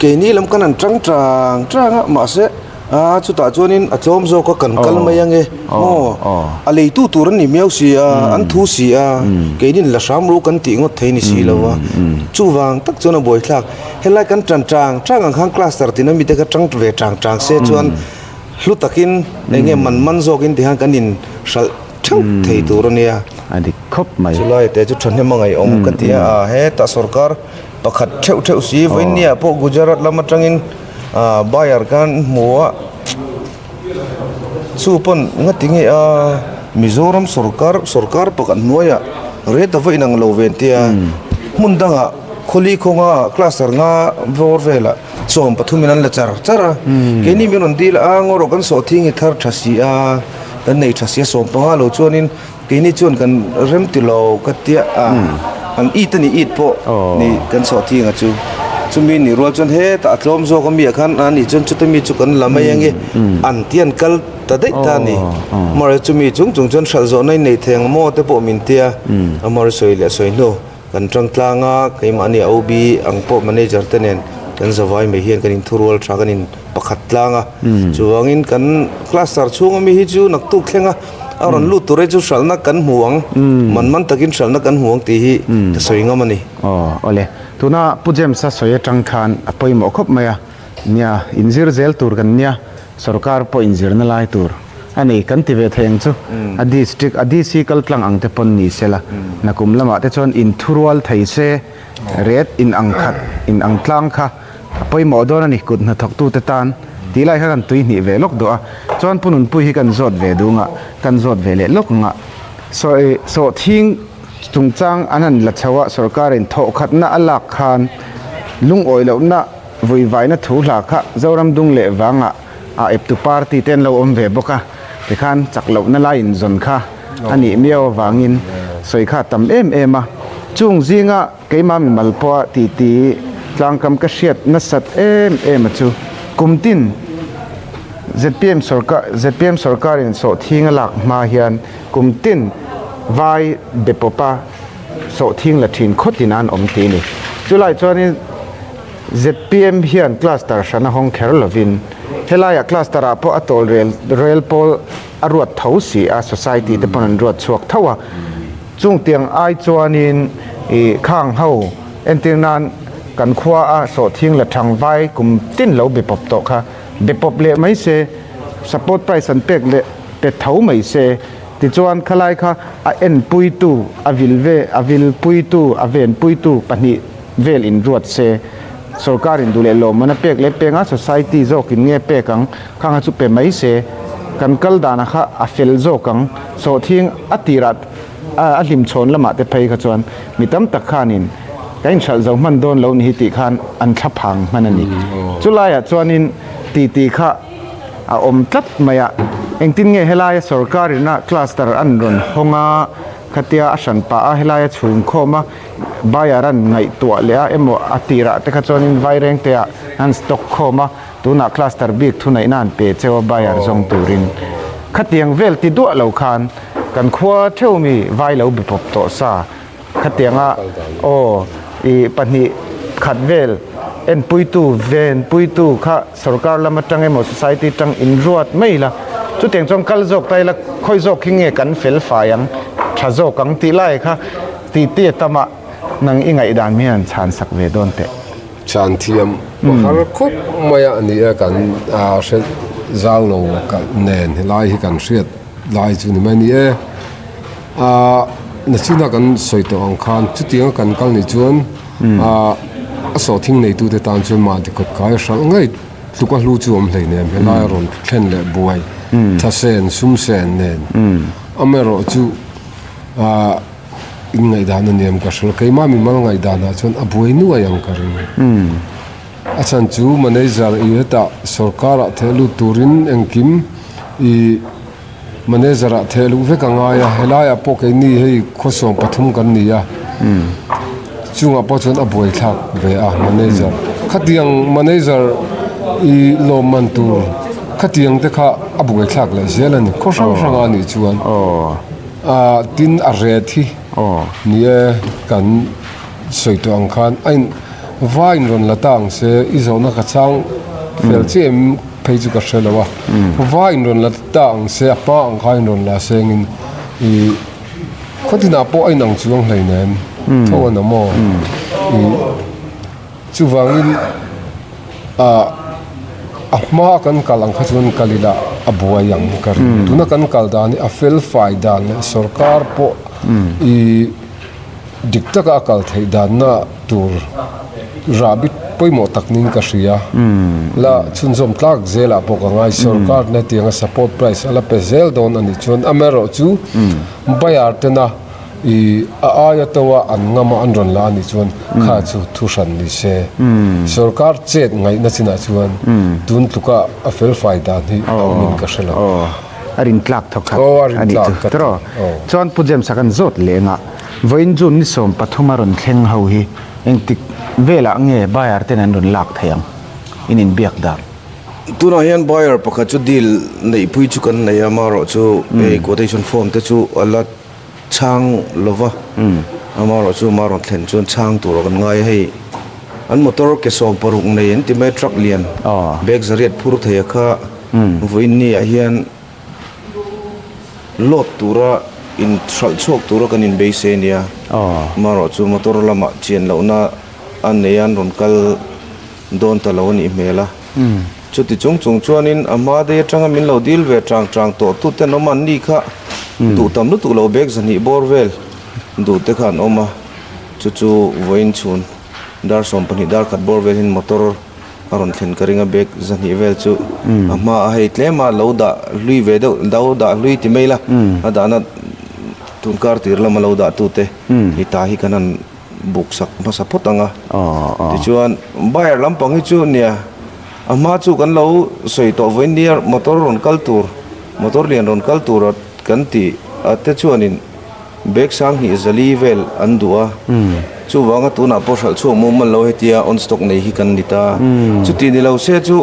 keini lam kan han tang tang tang a mahse A, chutah chuanin a tlawm zawk a, kan kal mai ange maw? A leitu tur an ni miau si a, an thu si a, keinin la hram ru kan tih ngawt thei ni si lo a. Chuvang tak chuan a buaithlak. Helai kan tan tang tang ang khan cluster tina mite kha tang ve tang tang se chuan hlu takin eng nge man man zawkin ti khan kan in hralh theuh thei tur a nia. A dik khawp mai. Chulai te chu thahnem a ngaihawm ka ti a, a hetah sorkar pakhat theuh theuh si vawinia pawh Gujarat lam atangin Buyer kan hmu a, chu pawn ngati nge a Mizoram sorkar sorkar pakhat hnuaiah rate a va inang lo ve tia hmun dangah khawli khawnga cluster nga vawr velah 13 in an la char char a, keini min rawn dil a ngaw rawh kan sawhthing hi thar tha si a, kan nei tha si a 15 lo chuanin. Keini chuan kan rem ti lo ka tia a, an it a ni it pawh ni kan chhuah thing a chu. Chumi nih rual chuan hetah a tlawm zawk a mi ah khan a nih chuan chuta mi chu kan la mai ange an ti an kal ta daih ta a ni. Amaherawhchu chumi chung chung chuan hralh zawhna in nei thei ang maw te pawh min tia amaherawhchu sawi leh sawi hnu kan tang tlang a, keimahni OB ang pawh manager te nen kan zavai mai hian kan inthurual tha kan in pakhat tlang a. Chuvangin kan cluster chhunga mi hi chu naktuk thleng a. A rawn lut tur hi chu hralhna kan hmu ang, man man takin hralhna kan hmu ang tih hi ka sawi ngam a ni. Aw awle, tuna Pu James-a sawi atang khan a pawimawh khawp mai a, nia inzir zel tur kan nia, sorkar pawh inzirna lai tur a ni kan ti ve thei ang chu, a district a DC kal tlang ang te pawn ni sela, nakum lamah te chuan inthurual thei se, ret in ang khat in ang tlang kha. A pawimawh dawn a ni, kut hnathawktute tan tih lai kha kan tui hnih ve lawk duh a, chuan Pu Nunpui hi kan zawt ve duh ngah, kan zawt ve leh lawk ngah. Sawi sawhthing chungchang an han la chho a, sorkarin thawhkhatna a lak khan lungawi lohna vuivaina thu hla kha Zoram dung leh vangah a eptu party te an lo awm ve bawk a, tikhan chak lohna lai inzawn kha a nih miau avangin sawi kha a tam em em a, chung zinga Keimah mimal pawha titi tlangkam ka hriat nasat em em a chu kum tin zpm sorkar zpm sorkarin sawhthing a lak hma hian kum tin vai be pawpa sawhthing la thin khawtin an awm tih a ni. Chulai chuanin zpm hian cluster hran a hawng kher lovin. Helaiah cluster ah pawh a tawl rel rel pawl a ruat tho si a, society te pawn an ruat chhuak tho a. Chung tiang ai chuanin ih khang ho entir nan kan khua a sawhthing la thang vai kum tin lo be pawp tawh kha be pawp leh mai se, support price an pek leh pe tho mai se. Tichuan khalai kha a enpuitu, a vil ve, a vilpuitu, a venpuitu pahnih vel inruat se. Sorkarin duh leh lawmman a pek leh peng a, society zawkin nge pek ang, khang a chu pe mai se. Kan kal dana kha a fel zawk ang. Sawhthing a tirah a hlimchhawn lamah te phei kha chuan mi tam tak khanin kan inhralh zo hman dawn lo ni hi tih khan an thla phang hman a ni. Chulaiah chuanin titi kha a awm tlat mai a, engtin nge helaia sorkarina cluster an rawn hawng a, khatia a hran pah a helaia chhungkhawm a, Buyer an ngaihtuah leh a emaw a tirah te kha chuanin Vairengte ah an stock khawm a, tunah cluster bik thuneihna an pe cheu a buyer zawng turin. Khatiang vel ti duah lo khan kan khua theu mi vai lo be pawp tawh sa khatianga aw i pahnih khat vel enpuitu venpuitu kha sorkar lam atang emaw society atang inruat mai ila chutiang chuan kal zawk ta ila khawi zawk hi nge kan fel fai ang tha zawk ang tih lai kha Tih tih a tam a, nang i ngaihdan mi hian chhan sak ve dawn teh. Chhan thiam a har khawp mai a ni a, kan hre zau lo nen helai hi kan hriat lai chu ni mai a ni e. Nachina kan sawi tawh ang khan chutianga kan kal nih chuan a sawhthing neitute tan chuan mahni kawt kai a hralh ngei tluk a hlu chu awm hleinem helai a rawn thlen leh buai thasen sumsen nen amaherawhchu Ahh in ngaihdan a niam ka hre lo, keimah mimal ngaihdanah chuan a buai nuai ang ka ring. A chhan chu manager i hetah sorkarah theh lut turin engkim i manager ah theh luh vek a ngai a, helaiah pawh keini hei khawsawm pathum kan ni a, chungah pawh chuan a buai thlak ve a manager. Khatiang manager i lawmman tur khatiang te kha a buai thlak leh zel a ni, khaw hrang hranga a nih chuan. Ahh tin a ret hi ni e kan sawi tawh ang khan a in va in rawn la ta ang se i zawhna ka chang fel chiah em phei chu ka hre lo a va in rawn la ta ang se a hma ang kha in rawn la sengin ih khawtinah pawh a inang chuang hleinem tho a na maw ih. Chuvangin ah a hma kan kal ang kha chuan kal ila a buai ang ka ring. Tuna kan kal dan hi a fel fai dan leh sorkar pawh ih dik taka a kal theih danna tur rahbi pawimawh tak niin ka hria. La chhunzawm tlak zelah pawh ka ngai. Sorkar na hetianga support price a la pe zel dawn a nih chuan amaherawhchu buyer tena I a aia to a an ngam a an rawn la a nih chuan kha chu thu hran ni se. Sorkar chet ngaihna chinah chuan tun tluka a felfai dan hi a awmin ka hre lo. Aw, a rin tlak thawk khat a nih chu tiraw? Chuan Pu James-a kan zawt leng a, vawiin June ni 13 a rawn thleng ho hi engtik velah nge buyer ten an rawn lak thei ang? In inbiak dan. Tunah hian buyer pakhat chu deal neihpui chu kan nei a, amaherawh chu hei quotation form te chu a la Chhang lova amaherawh chu ama rawn thlen chuan chhang tur kan ngai a, hei an motor ke 16 nei an ti mai a truck lian bag zariat phur thei a kha vawiin ni ah hian load tura in hralh chhuak tura kan inbeisei a nia amaherawh chu motor lamah chian lohna a nei a an rawn kal dawn ta lo a nih hmel a. Chuti chung chung chuanin a hma dei atanga min lo dil ve chang chang tawh tute an awm a, anni kha duh tam lutuk lo bag zahnih bawr vel duh te kha an awm a, chu chu vawiin chhun dar 12 dar khat bawr vel hian motor a rawn thlen ka ring a, bag zahnih vel chu a hma a hei tlem a lo dah hlui ve deuh lo dah hlui ti mai la a dahna tunkar tir lama lo dah tute i ta hi kan han buk sak hmasa phawt ang a. Tichuan buyer lampang hi chu nia a hma chu kan lo sawi tawh vawiin nia motor rawn kal tur motor lian rawn kal tur a kan tih a te chuanin bag sang hnih zali vel an duh a. Chuvanga tunah pawh hralh chhuak mumal lo hetia on stock nei hi kan ni ta. Chuti ni lo se chu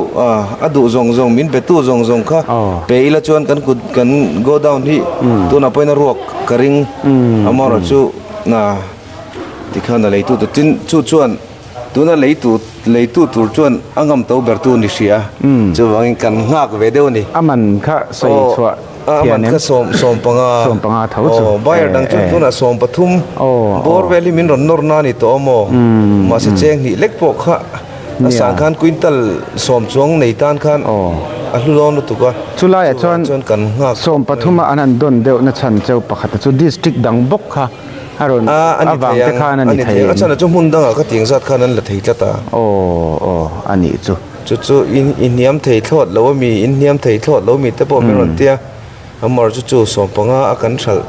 a duh zawng zawng min be tu zawng zawng kha pe ila chuan kan kut kan go down hi tunah pawhin a ruak ka ring amaherawhchu. Tikhan a leitute tin chu chuan Tuna leitu leitu tur chuan a ngam to ber tu ni hria. Chuvangin kan nghak ve deuh a ni. A man kha sawi chhuah thian em? A man kha sawm 15. 15 tho chu. Aw, buyer dang chuan tunah 13 bawr vel hi min rawn nawr na a ni tawh a maw? Mahse cheng hnih lek pawh kha a sang khan quintal sawm chuang nei tan khan a hlu dawn lutuk a. Chulaiah chuan 13 a an han dawn deuh na chhan cheu pakhat a chu district dang bawk kha a rawn avang te khan a ni thei em? A chhan chu hmun dangah ka tiang zat khan an la thei tlat a. Aw aw a nih chu. Chu chu i hniam thei thlawt lo a mi, in hniam thei thlawt lo mi te pawh min rawn tia. Amar chu chu 15 a kan hralh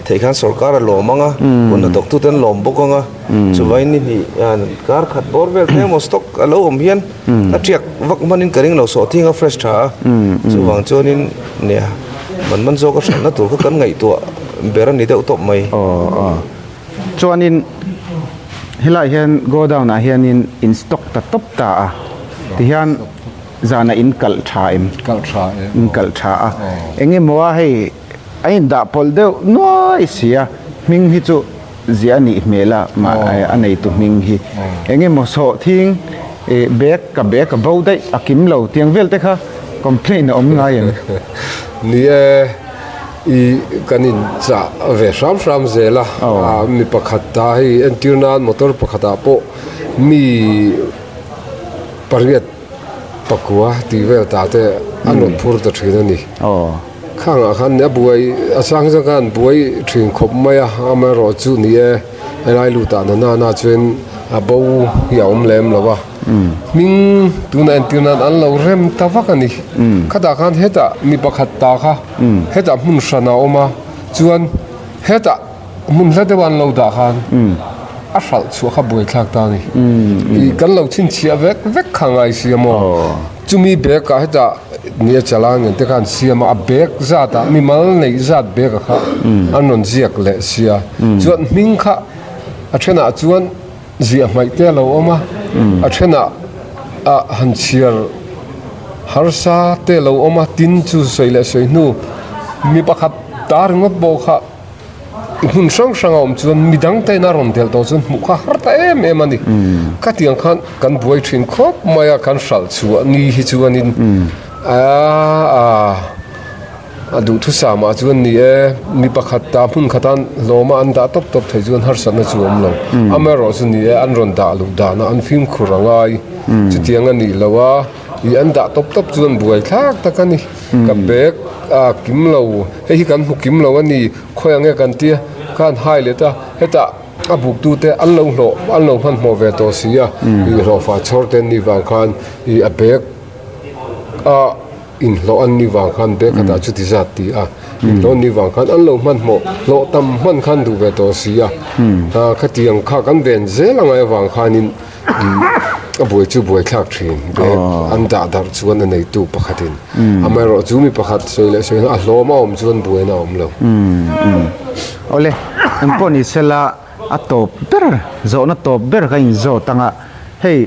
theih khan sorkar a lawm ang a, hun hnathawk tute an lawm bawk ang a. Chuvangin ni hnih kar khat bawr vel te emaw stock a lo awm hian a tiak vak hmanin ka ring lo sawhthing a fresh tha a. Chuvang chuanin nia man man zawk a hralhna tur kha kan ngaihtuah ber a ni deuh tawp mai. Aw aw. Chuanin helaiah hian godown ah hianin in stock ta tawp ta a tihian Zanah in kalh tha em? Kalh tha e. In kalh tha a. Eng emaw a hei a in dah pawlh deuh nuai si a, hming hi chu ziah a nih hmel a, mah a neitu hming hi. Eng emaw sawhthing ih bag ka bag a bo daih a kim lo tiang vel te kha complaint a awm ngai em? Ni e, i kan in chah ve hram hram zel a, mi pakhat ta hei entir nan motor pakhatah pawh mi pariat pakua tih vel ta te an rawn phur ta thin a ni. Khangah khan a buai a chang zawk khan buai thin khawp mai a, amaherawh chu ni e helai lutah na nana chuan a bo hi a awm lem lo a, hming tuna entir nan an lo rem ta vak a ni. Khatah khan hetah mi pakhat ta kha hetah hmun hran a awm a, chuan hetah Hmun hla deuh an lo dah khan a hralh chhuah kha buaithlak ta a ni. Ih kan lo chhinchhiah vek vek kha ngai si a maw? Chumi bag ah hetah nia chala ngen te khan siam a, a bag zat ah mimal neih zat bag ah kha an rawn ziak leh sia. Chuan hming kha a thenah chuan ziah hmaih te a lo awm a, a thenah ah han chhiar harsa te a lo awm a, tin chu sawi leh sawi hnu mi pakhat ta ringawt pawh kha Hmun hrang hrang a awm chuan midang te in a rawn delh tawh chuan hmuh kha har ta em em a ni. Khatiang khan kan buai thin khawp mai a, kan hralh chhuah ni hi chuanin a duhthusam ah chuan ni e, mi pakhat ta hmun khatan hlawma an dah tawp tawp thei chuan harsatna chu a awm lo. Amaherawh chu ni e, an rawn dah luh dana an fimkhur a ngai. Chutiang a nih loh a, ih an dah tawp tawp chuan buai thlak tak a ni. Ka bag a kim lo, hei hi kan hmu kim lo a ni, khawi ang nge kan tia, khan hai let a, hetah a buk tu te an lo hlawh, an lo hmanhmawh ve tawh si a, ih hlawhfa chhawr te an nih vang khan ih a bag a inhlawh an nih vang khan bag khatah chuti zat ti a, inhlawh an nih vang khan an lo hmanhmawh, hlawh tam hman khan duh ve tawh si a, khatiang kha kan ven zel angai avang khanin. A buai chu buai thlak thin bag an dah darh chuan a neitu pakhatin amaherawh chu mi pakhat sawi leh sawi a hlawm a awm chuan buaina a awm lo. Awle engpawh ni sela a tawp ber zawhna tawp ber ka inzawt anga hei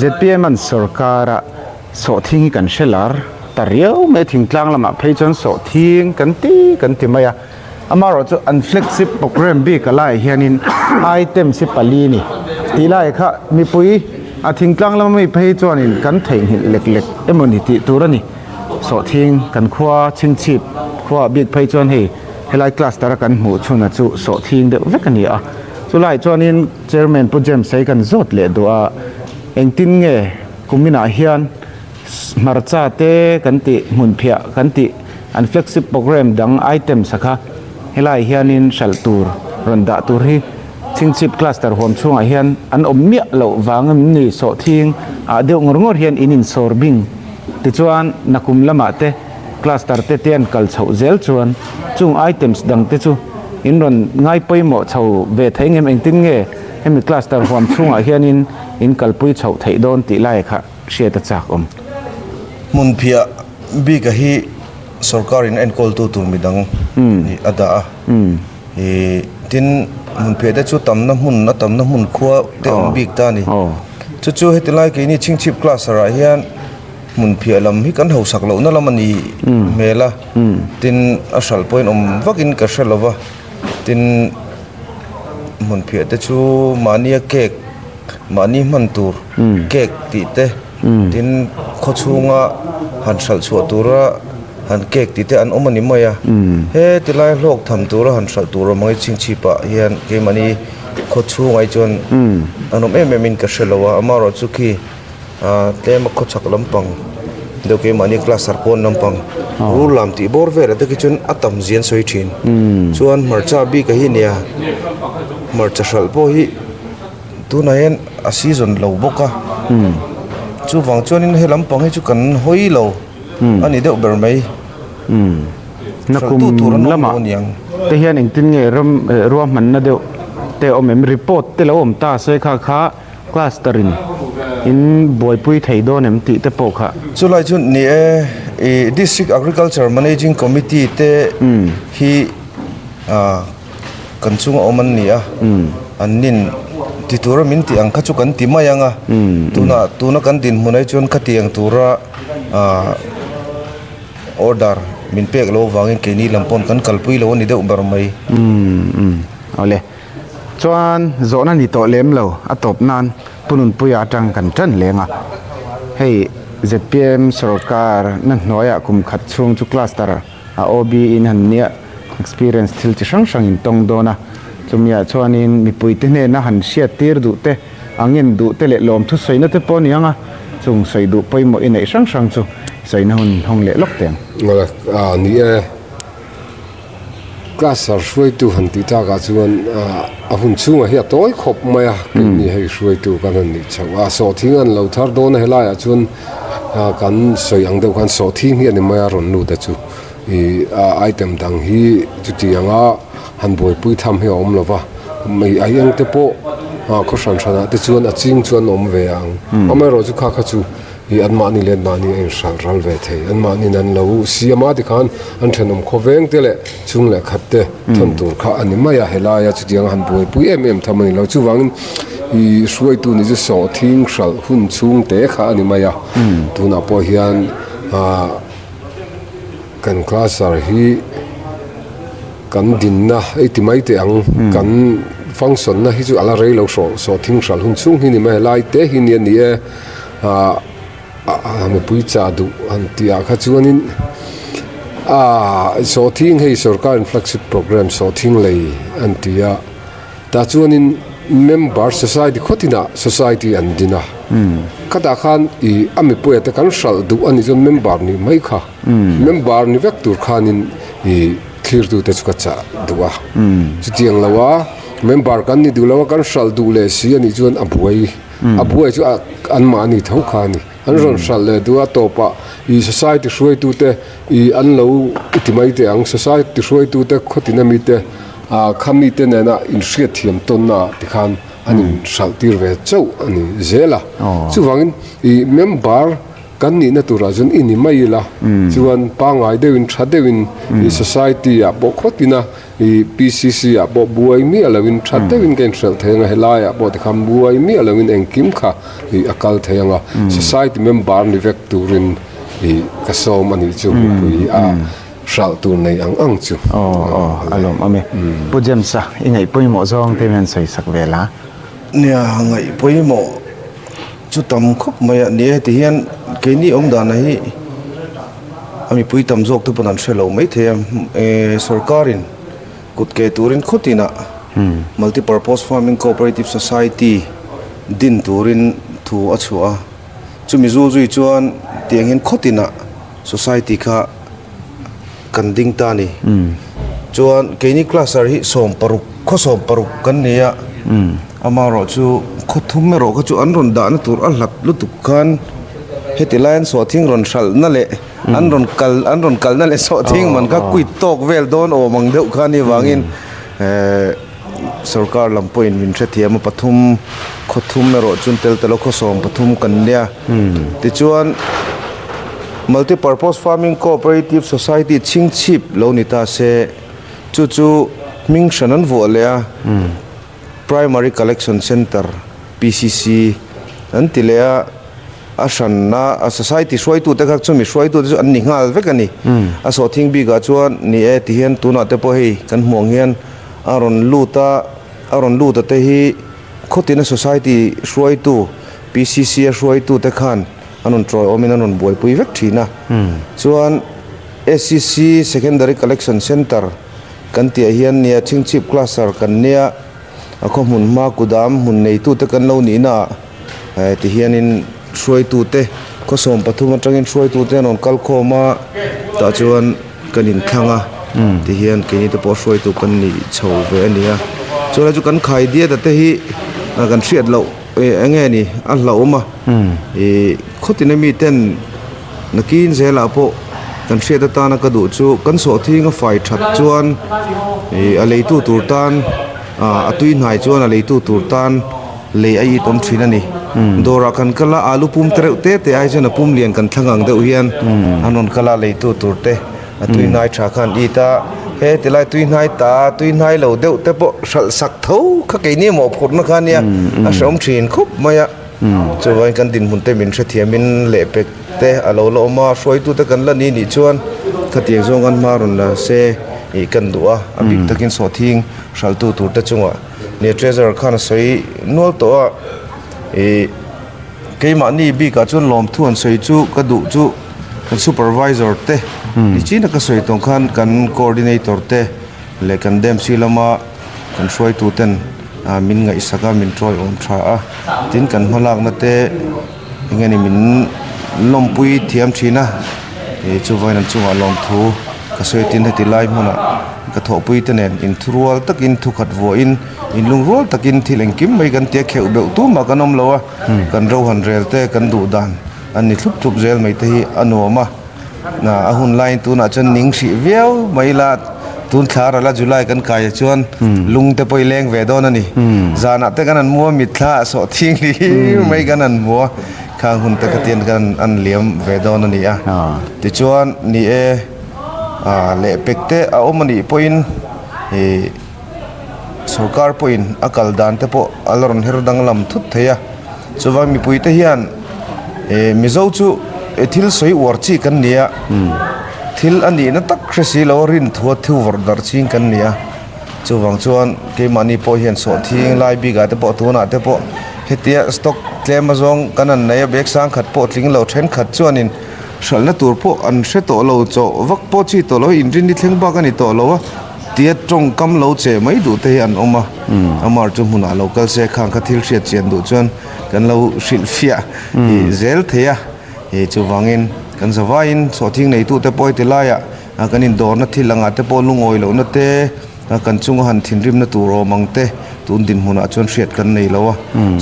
zpm an sorkara sawhthing hi kan hre lar ta riau mai a thingtlang lamah phei chuan sawhthing kan ti kan ti mai a. Amaherawh chu an flagship programme bik a laiah hianin items hi pali a ni tih laiah kha mipui a thingtlang lama mi phei chuanin kan theihnghilh lek lek emaw ni tih tur a ni. Sawhthing kan khua chhingchhip khuaah bik phei chuan hei helai cluster a kan hmuh chhunah chu sawhthing deuh vek a ni a. Chulaiah chuanin Chairman Pu James hei kan zawt leh duh a, engtin nge kuminah hian Hmarcha te kan tih, hmunphiah kan tih, an flagship programme dang items a kha helaiah hianin hralh tur rawn dah tur hi Chhingchhip cluster huam chhungah hian an awm miah loh vang em ni sawhthing ah deuh ngawr ngawr hian in insawr bing tichuan nakum lamah te cluster te te an kal chhoh zel chuan chung items dang te chu in rawn ngai pawimawh chho ve thei ngem engtin nge hemi cluster huam chhungah hianin in kalpui chhoh theih dawn tih lai kha. Hriat a chak awm. Hmunphiah bika hi sorkarin a enkawltu tur midang nih a dah a. Tin, hmunphiah te chu tamna hmun a tamna hmun khua te awm bik ta a ni. Chu chu heti lai keini Chhingchhip cluster ah hian hmunphiah lam hi kan hausak lohna lam a ni hmel a. Tin, a hralh pawhin awm vakin ka hre lo va. Tin, hmunphiah te chu mahnia cake. mahni hman tur cake tih te tin khaw chhunga han hralh chhuah tura han cake tih te an awm a ni mai a. He tilai hlawk tham tura han hralh tur awm ang hi chhingchhip ah hian keimahni khaw chhungah hi chuan an awm em em in ka hre lo a amaherawh chu khi Ahh tlem a khawchhak lampang deuh keimahni cluster pawn lampang rul lam tih bawr velah te khi chuan a tam zia an sawi thin chuan hmarcha bik a hi nia hmarcha hralh pawh hi tunah hian a season lo bawk a chuvang chuanin he lampang hi chu kan hawi lo a ni deuh ber mai Nakum lamah te hian engtin nge ram ruahmanna deuh te awm em report te lo awm ta se kha kha. Cluster in in buaipui thei dawn em tih te pawh kha. Chulai chu ni e, i District Agriculture Managing Committee te hi kan chunga awm an ni a, an nin ti tura min tih ang kha chu kan ti mai ang a, tuna tuna kan dinhmun ai chuan khatiang tura order min pek loh avangin keini lam pawn kan kalpui lo a ni deuh ber mai. Awle. Chuan zawhna ni tawh lem lo a tawp nan Pu Nunpuia atang kan tan leng a, hei zpm sorkar na hnuaiah kum khat chhung chu cluster a OB in han nia experience thil chi hrang hrang in tawng dawn a, chumiah chuanin mipuite hnena han hriat tir duh te, a ngen duh te leh lawmthu sawina te pawh a ni ang a, chung sawi duh pawimawh i neih hrang hrang chu sawina hun hawng leh lawk teh ang. Ni e. Cluster hruaitu han tih takah chuan a hun chhungah hi a tawi khawp mai a, keini hei hruaitu kan han nih chhoh a, sawhthing an lo thar dawn a helaiah chuan kan sawi ang deuh khan sawhthing hi a ni mai a rawn lut a chu ih item dang hi chuti anga han buaipui tham hi a awm lo va, a eng te pawh khaw hran hranah te chuan a ching chuan a awm ve ang, amaherawhchu kha kha chu. Ih anmahni leh anmahni a inhralh ral ve thei. Anmahniin an lo siam a tikhan an thenawm khawveng te leh chung leh khat te thawn tur kha a ni mai a, helaia chutianga han buaipui em em tham a ni lo. Chuvangin ih hruaitu ni chu sawhthing hralh hun chhung te kha a ni mai a. Tunah pawh hian ah kan cluster hi kan dinna ei ti mai teh ang kan function na hi chu a la rei lo hrawh sawhthing hralh hun chhung hi ni mai a, helai te hi nia ni e. Ahh mipui chah duh han tih ah kha chuanin ahh sawhthing hei sorkar in flagship programme sawhthing lei an ti a tah chuanin member society khawtinah society an din a khatah khan ih a mipuia te kan hralh duh a nih chuan member nih mai kha member ni vek tur khanin ih thlirtute chu ka chah duh a chutiang lo a member kan ni duh lo a kan hralh duh leh si a nih chuan a buai. A buai chu anmahni tho kha a ni. An rawn hralh leh duh a tawpah ih society hruaitute ih an lo i ti mai teh ang. Society hruaitute khawtin a mite ah kha mite nena inhriatthiam tawnna ah tikhan an inhralh tir ve chauh a ni zel a. Chuvangin ih member kan nihna turah chuan i ni mai ila chuan pangngai deuhin tha deuhin ih society ah pawh khawtin a I PCC ah pawh buai miah loin tha deuhin ka inhrelh thei anga helaiah pawh tikhan buai miah loin engkim kha i a kal thei anga society member ni vek turin i ka sawm a nih chu mipui a hralh tur nei ang ang chu. Aw aw a lawm awm e. Pu James-a i ngaih pawimawh zawng te hian sawi sak ve la. Nia ngaih pawimawh chu tam khawp mai a ni e tihian keini awm dana hi A mipui tam zawk te pawn an hre lo maithei a, eh sorkarin kut ke turin khaw tinah Multi Purpose Farming Cooperative Society din turin thu a chhuah a, chumi zul zui chuan tiang hian khaw tinah society kha kan ding ta a ni. Chuan keini cluster hi 16 khaw 16 kan ni a, amaherawhchu khaw thum erawh kha chu an rawn dahna tur a hlat lutuk khan, Heti lai an sawhthing rawn hralhna leh an rawn kal an rawn kalna leh sawhthing man kha quit tawk vel dawn awm ang deuh kha a nih vangin ehh sorkar lam pawhin min hrethiam a pathum khaw thum erawh chuan tel talo khaw 13 kan nia tichuan multi purpose farming cooperative society chhingchhip lo ni ta se chu chu hming hran an vuah leh a. Primary Collection Centre, PCC, an ti leh a, a hranna a society hruaitute kha chumi hruaitute chu an ni nghal vek a ni. A sawhthing bikah chuan ni e ti hian tunah te pawh hei kan hmuh ang hian a rawn lut a, a rawn lut a te hi Khawtina Society hruaitu, PCC a hruaitute khan an rawn tawiawmin an rawn buaipui vek thin a. Chuan SCC, Secondary Collection Centre, kan tihah hian nia Chhingchhip Cluster kan nia a khaw hmun hma kudam hmun neitute kan lo nihnaah tihianin hruaitute khawsawm pathum atangin hruaitute an rawn kal khawm a, tah chuan kan inthlang a tihian keini te pawh hruaitu kan ni chho ve a ni a chuan chu kan khai diat a te hi kan hriat loh eng nge ni a hlauhawm a ih khawtin ami ten nakin zelah pawh kan hriat atana ka duh chu kan sawhthing a fai that chuan ih a leitu tur tan a tui hnai chuan a leitu tur tan. Lei a it awm thin a ni. Dawrah kan kal a, alu pum te reuh te te ai chuan a pum lian kan thlang ang deuh hian an rawn kal a, leitu tur te a tui hnai tha khan it a, he tilai tui hnai ta tui hnai lo deuh te pawh hralh sak tho kha keini mawhphurhna kha ania a hrehawm thin khawp mai a. Chuvangin kan dinhmun te min hrethiamin lehpek te a lo la awm a, hruaitute kan la ni nih chuan khatiang zawng an hma rawn la se ih kan duh a, a bik takin sawhthing hralhtu tur te chungah. Nia treasurer khan a sawi nual tawh a ih keimahni bikah chuan lawmthu an sawi chu ka duh chu kan supervisor te nichin a ka sawi tawng khan kan coordinator te leh kan DEMC lama kan hruaitu ten ah min ngaihsak a min tawiawm tha a tin kan hmalakna te eng nge ni min lawmpui thiam thin a ih chuvain an chungah lawmthu ka sawi tin heti lai hmunah. Ka thawhpui te nen inthurual takin thukhat vuahin inlungrual takin thil engkim mai kan tia kheuh beuh tumah kan awm lo a, kan rohan rel te kan duh dan an ni thlup thlup zel mai te hi a nuam a, a hun laiin tunah chuan ning hrih viau mai la tun thla rala July kan kai ah chuan lung te pawh i leng ve dawn a ni, zanah te kan han mua mitthla ah sawh thing hlir mai kan han hmu a, khang hun te khatian kan an liam ve dawn a ni a, tichuan ni e. Ah lehpek te a awm a nih pawhin ih sorkar pawhin a kal dan te pawh a la rawn her danglam thut thei a chuvang mipui te hian ih mizo chu thil sawi uar chi kan ni a thil a nihna tak hre si lo a rinthua thu vawrh darh ching kan ni a chuvang chuan keimahni pawh hian sawhthing lai bikah te pawh tunah te pawh hetia stock tlem azawng kan han nei a bag sangkhat pawh tling lo thenkhat chuanin. Hralhna tur pawh an hre tawh lo, chawh vak pawh chi tawh lo, inrin ni thleng bak a ni tawh lo a, tia tawngkam lo che mai duh te hi an awm a, Amar chu hmunah lo kal se khang kha thil hriat chian duh chuan kan lo hrilhfiah zel thei a, chuvangin kan zavaiin sawhthing neitute pawh heti laiah kan indawrna thil angah te pawh lungawi lohna te, Kan chunga han thinrimna tur awm ang te tun dinhmunah chuan hriat kan nei lo a,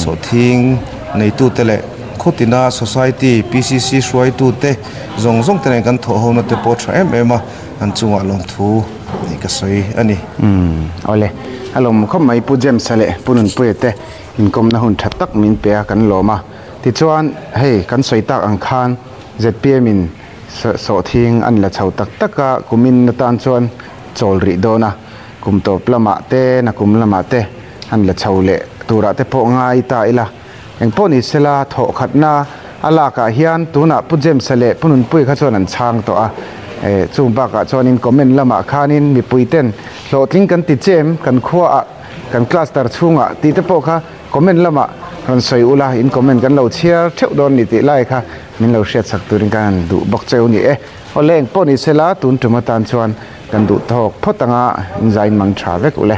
sawhthing neitute leh khawtina society, PCC hruaitute zawng zawng te nen kan thawh hona te pawh tha em em a, an chungah lawmthu nih ka sawi a ni. Awle, a lawm khawp mai Pu James-a leh Pu Nunpuia te inkawmna hun tha tak min pe a kan lawm a, tichuan hei kan sawi tak ang khan zpm in sawhthing an la chho tak tak a, kumin atan chuan chawl rih dawn a, kum tawp lamah te, nakum lamah te han la chho leh turah te pawh ngai ta ila. Engpawh ni sela thawh khatna a lakah hian tunah Pu James-a leh Pu Nunpuia kha chuan an chhang tawh a, eh chung bakah chuanin comment lamah khanin mipui ten hlawhtling kan ti chem kan khuaah kan cluster chhungah tih te pawh kha comment lamah rawn sawi ula in comment kan lo chhiar theuh dawn ni tih lai kha min lo hriatsak turin kan han duh bawk cheu ni e. Aw leng pawh ni sela tun tum atan chuan kan duh tawk phawt anga inzain mang tha vek ule.